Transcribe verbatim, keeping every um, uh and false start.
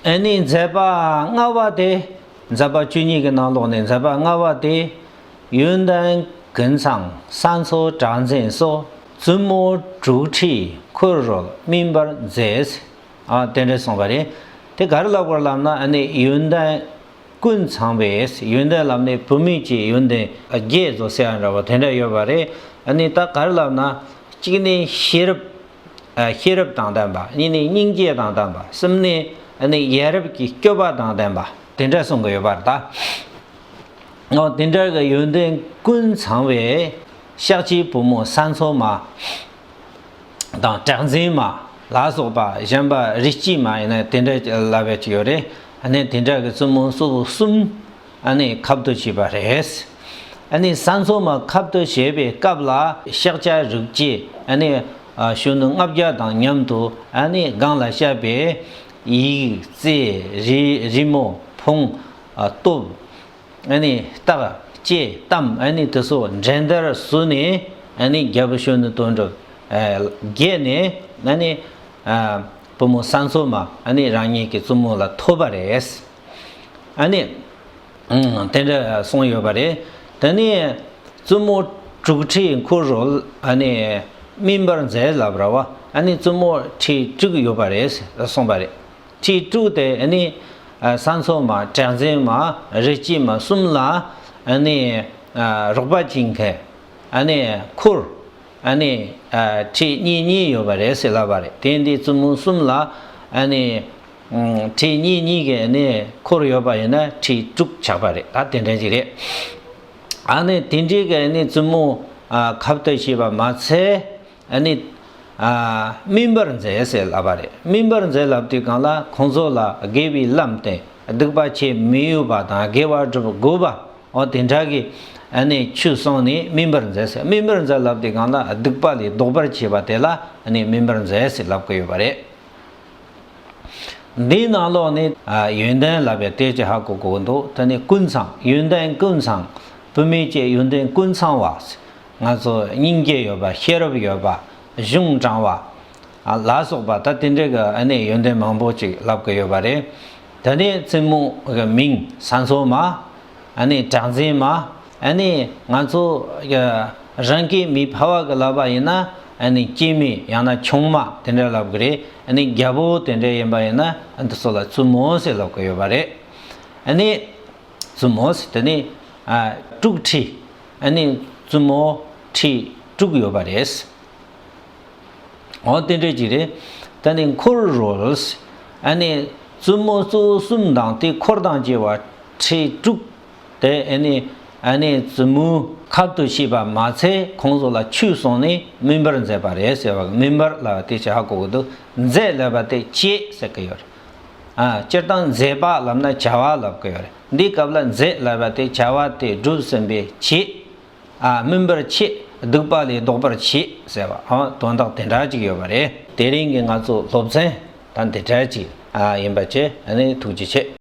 ཨ་ནི་མཛད་པ་ལྔ་པ་དེ། མཛད་པ་བཅུ་གཉིས་ཀྱི་ནང་ལོགས་ནས་མཛད་པ་ལྔ་པ་དེ། ཡོན་ཏན་ཀུན་ཚང་ས་འཚོ་གྲགས་འཛིན་སོགས། བཙུན་མོ་དྲུག་ཁྲི་འཁོར་རོལ་སྨིན་པར་མཛད། ཨ་དེ་འདྲ་གསུངས་པ་རེད། དེ་ག་རེ་ལབ་དགོས་ལབ་ན། ཨ་ནི་ཡོན་ཏན་ཀུན་ཚང་བའི། ཡོན་ཏན་ལབ་ནས་བུད་མེད་ཀྱི་ཡོན་ཏན་བརྒྱད་བཟོ་ཟེར་ཡ་འདྲ་བ་དེ་འདྲ་ཡོད་པ་རེད། ཨ་ནི་ད་ག་རེ་ལབ་ན། གཅིག་ནི་ཤེས་རབ། ཨ་ཤེས་རབ་དང་ལྡན་པ། གཉིས་ནི་སྙིང་རྗེ་དང་ལྡན་པ། གསུམ་ནི་ཨ་ནི་ཡ་རབས་ཀྱི་སྤྱོད་པ་དང་ལྡན་པ། དེ་འདྲ་གསུང་གི་ཡོད་པ་རེད་ད། འོ་དེ་འདྲ་གི་ཡོན་ཏན་ཀུན་ཚང་བའི་ཤཱཀྱའི་བུ་མོ་ས་འཚོ་མ་དང་གྲགས་འཛིན་མ་ལ་སོགས་པ། གཞན་པ་རིགས་སྐྱེས་མ་ཡིན་ན་དེ་འདྲ་ལབ་ཡ་ཅིག་ཡོད་རེད། ཨ་ནི་དེ་འདྲ་གི་བཙུན་མོ་སོ་སོ་གསུམ། ཨ་ནི་ཁབ་ཏུ་བྱས་པ་རེད། ཨ་ནི་ས་འཚོ་མ་ཁབ་ཏུ་བྱས་པའི་སྐབས་ལ། ཤཱཀྱ་རིགས་སྐྱེས་ཨ་ནི་གཞོན་ནུ་ལྔ་བརྒྱ་དང་མཉམ་དུ། ཨ་ནི་གང་ལ་བཤད་པའི་ཡིག་རྩེད་རི་རི་མོ་ཕུང་སྟོབས། ཨ་ནི་རྟགས་བཅས་གཏམ། ཨ་ནི་དེ་ཚོ་འགྲན་བསྡུར་བཟོས་ནས། ཨ་ནི་རྒྱལ་པོ་གཞོན་ནུ་དོན་གྲུབ་རྒྱལ་ནས། ཨ་ནི་བུ་མོ་ས་འཚོ་མ་ཨ་ནི་རང་ཉིད་ཀྱི་བཙུན་མོ་ལ་ཐོབ་པ་རེད། ཨ་ནི་དེ་འདྲ་གསུངས་ཡོད་པ་རེད། དེ་ནས་བཙུན་མོ་དྲུག་ཁྲི་འཁོར་རོལ་ཨ་ནི་སྨིན་པར་མཛད་ལབ་ར་བ། ཨ་ནི་བཙུན་མོ་ཁྲི་དྲུག་ཡོད་པ་རེད་གསུངས་པ་རེད། ཁྲི་དྲུག་དེ་ཨ་ནི་ས་འཚོ་མ། གྲགས་འཛིན་མ། རིགས་སྐྱེས་མ་གསུམ་ལ་ཨ་ནི་རོགས་པ་བྱེད་མཁན་ཨ་ནི་འཁོར། ཨ་ནི་ཁྲི་གཉིས་གཉིས་ཡོད་པ་རེད་ཟེར་ལབ་པ་རེད། དེ་འདི་བཙུན་མོ་གསུམ་ལ་ཨ་ནི་ཁྲི་གཉིས་གཉིས་ཀྱི་ཨ་ནི་འཁོར་ཡོད་པ་ཡིན་ན་ཁྲི་དྲུག་ཆགས་པ་རེད། ད་དེ་འདྲ་ཅིག་རེད། ཨ་ནི་དེ་འདྲའི་གི་ཨ་ནི་བཙུན་མོ་ཁབ་ཏུ་བྱས་པ་མ་ཚད། ཨ་ནི་ཨ་སྨིན་པར་མཛད་ཟེར་ལབ་པ་རེད། སྨིན་པར་མཛད་ལབ་དུས་སྒང་ལ་ཁོང་ཚོ་ལ་དགེ་བའི་ལམ་སྟེ་སྡིག་པ་བྱེད་མི་འོས་པ་དང་དགེ་བ་སྒྲུབ་དགོས་པ། འོ་དེ་འདྲ་གི་ཨ་ནི་ཆོས་གསུངས་ནས་སྨིན་པར་མཛད་ཟེར། སྨིན་པར་མཛད་ལབ་དུས་སྒང་ལ་སྡིག་པ་ལས་ལྡོག་པར་བྱེད་པ་དེ་ལ་ཨ་ནི་སྨིན་པར་མཛད་ཟེར་ལབ་ཀྱི་ཡོད་པ་རེད། འདིའི་ནང་ལོགས་ནས་ཨ་ཡོན་ཏན་ལབ་པའི་དེ་ཅིག་ཧ་གོ་དགོས་འདུག་དེ་ནི་ཀུན་ཚང་། ཡོན་ཏན་ཀུན་ཚང་། བུད་མེད་ཀྱི་ཡོན་ཏན་ཀུན་ཚང་བ། ང་ཚོ་སྙིང་རྗེ་ཡོད་པ། ཤེས་རབ་ཡོད་པ། གཞུང་དྲང་བ་ལ་སོགས་པ། ད་དེ་འདྲའི་གི་ཨ་ནི་ཡོན་ཏན་མང་པོ་ཅིག་ལབ་ཀྱི་ཡོད་པ་རེད། དེ་ནས་བཙུན་མོ་གི་མིང་ས་འཚོ་མ། ཨ་ནི་གྲགས་འཛིན་མ། ཨ་ནི་ང་ཚོ་རང་སྐྱེས་མི་ཕལ་བ་གི་ལབ་པ་ཡིན་ན། ཨ་ནི་སྐྱེས་མི་ཡང་ན་ཆུང་མ་དེ་འདྲ་ལབ་གི་རེད། ཨ་ནི་རྒྱལ་པོ་དེ་འདྲ་ཡིན་པ་ཡིན་ན་འདི་ཚོ་ལ་བཙུན་མོ་ཟེར་ལབ་ཀྱི་ཡོད་པ་རེད། ཨ་ནི་བཙུན་མོ་ཟེར་དེ་ནི་ཨ་དྲུག་ཁྲི། ཨ་ནི་བཙུན་མོ་ཁྲི་དྲུག་ཡོད་པ་རེད། འོ་དེ་འདྲ་ཅིག་རེད། ད་ནི་འཁོར་རོལ། ཨ་ནི་བཙུན་མོ་གཙོ་བོ་གསུམ་དང་དེ་འཁོར་དང་བཅས་པ་ཁྲི་དྲུག་དེ་ཨ་ནི་ཨ་ནི་བཙུན་མོའི་ཁབ་ཏུ་བྱས་པ་མ་ཚད་ཁོང་ཚོ་ལ་ཆོས་གསུངས་ནས་སྨིན་པར་མཛད་པ་རེད་ཟེར་བ། སྨིན་པར་ལབ་པ་དེ་ཅིག་ཧ་གོ་གི་འདུག་མཛད་ལབ་པ་དེ་བྱེད་ཟེར་གི་ཡོད་རེད། ཨ་སྤྱིར་བཏང་མཛད་པ་ལབ་ན་བྱ་བ་ལབ་གི་ཡོད་རེད། འདིའི་སྐབས་ལ་མཛད་ལབ་པ་དེ་བྱ་བ་དེ་སྒྲུབ་ཟིན་པའི་བྱེད། ཨ་སྨིན་པར་བྱེད། སྡིག་པ་ལས་ལྡོག་པར་བྱེད་ཟེར་བ། ཨ་དོན་དག་དེ་འདྲ་ཅིག་ཡོད་པ་རེད། དེ་རིང་གི་ང་ཚོ་སློབ་ཚན་ད་འདི་འདྲ་ཅིག་ཨ་ཡིན་པ་བྱས། ཨ་ནི་ཐུགས་རྗེ་ཆེ།